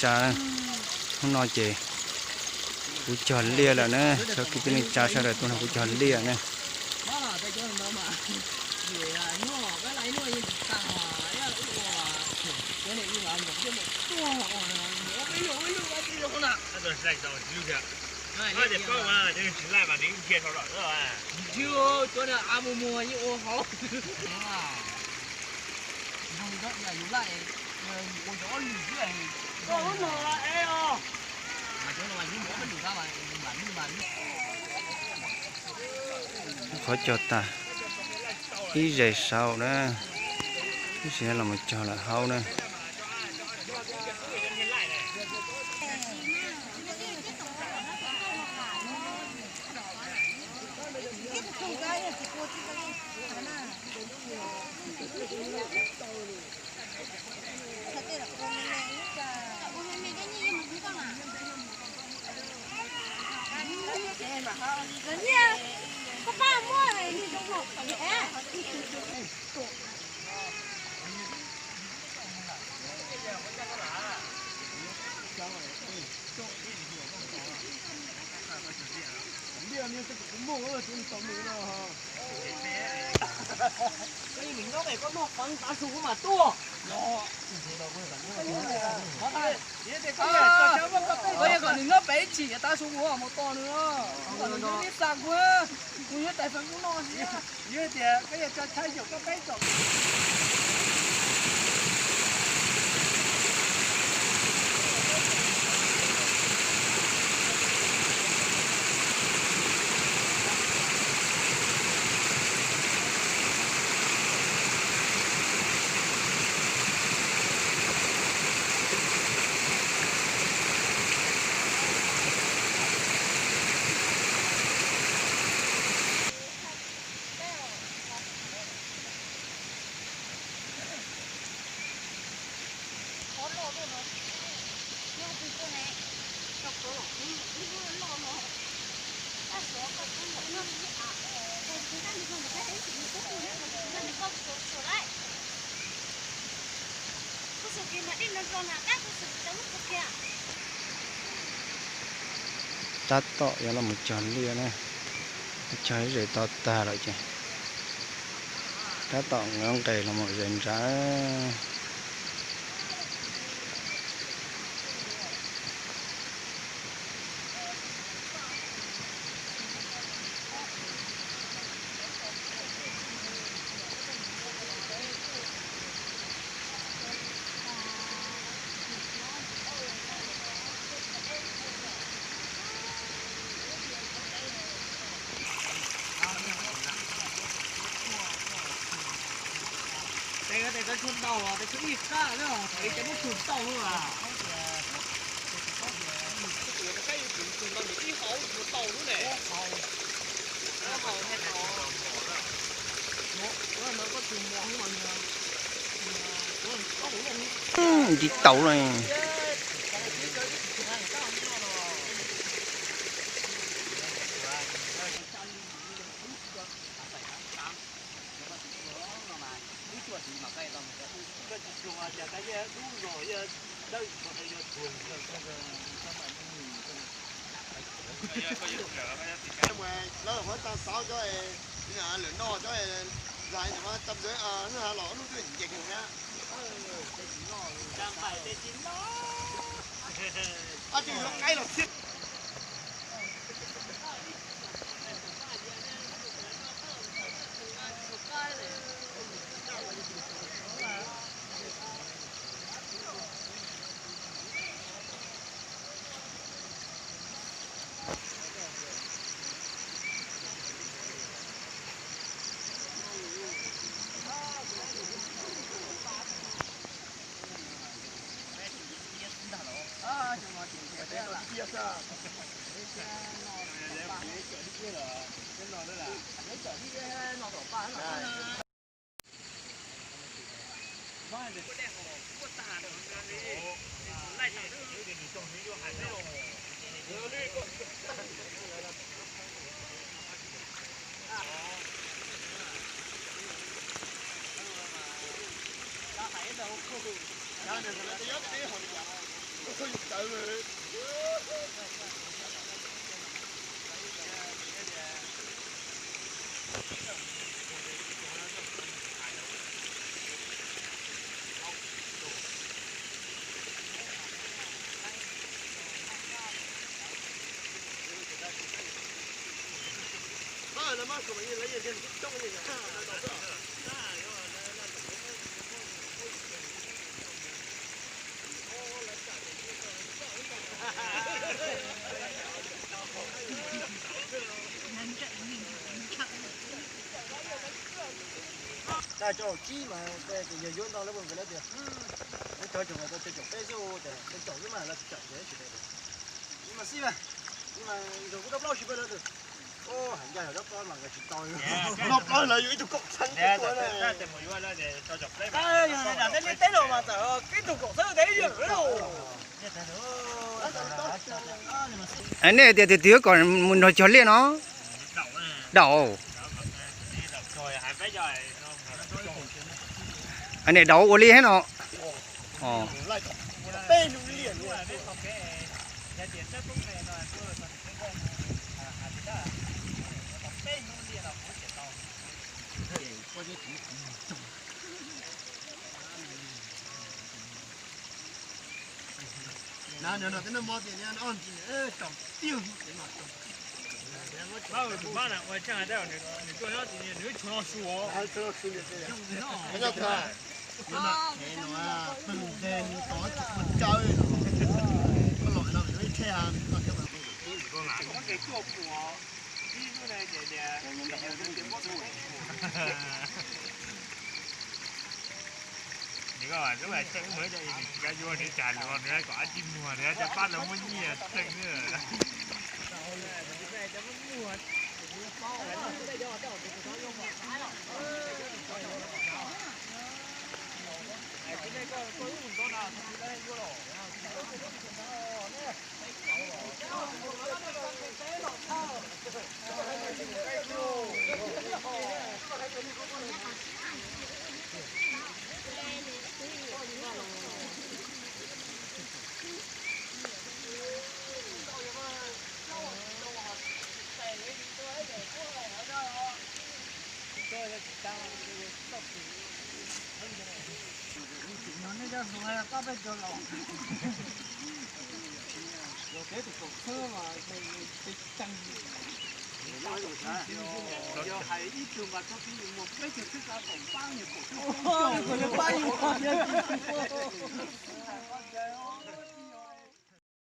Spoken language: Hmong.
Hnub no ces kuv cog liaj lawm na, cov kwv tij neej tsa sawv daws tuaj nrog kuv cog liaj na. Qhov cog tag ib zes saud na, ib zes los mus cog lawm hauv na. Koj nyob pem koj noj peev tav su kuv mam tuaj. Koj yog kom nws nyob pem ib chim tav su kuv mam tos nws. Kom nws nyob ib xa kuv, kuv nyob tais feem kuv noj xwb. Yog tias koj yog tso tshaib xyuam koj peb tsom. Tab tom yuav los mus cog liaj na, cog ib zes to tag lawm ces tab tom nkag nqes los mus ze ntsa. Ntsib tau lawm. Lawv qhuav tau xauv cov lwm no cov zais ntawm no txaj zeb, hnub no los hnub twb nce kiag thiab. Ab, tsis yuav qaib los thiab. Tag tso tsib mas yog yuav ntau lawm nkawd lawv tias, lawv cov tseem tau caum peb xwb, tias lawv caum ib mas lawv tsis caum ces tsis tau. Ib mas xij mas, ib mas zoo kuj tau plaub hlis pawg lawv tus. Heev ncaj yog plaub mas nkawd tsis tau, plaub lawv yuav ib tug kaum txheeb tua na. Yog li teb los mas txawm ib tug kaum txheeb tes ib yam lawm. Nej tias tias twb kom mus nrog cog liaj no. Daum. Nej daum ua li thiab no. Nws lub tseem muaj cov nws tsis kav yuav nws cas luag nws kom dab tsi muag nws cov pab lawv muab nyiaj tseem. Yog hais ib tug mas txog twb yus muag peb caug txhiab kaum pab yus kaum txhiab.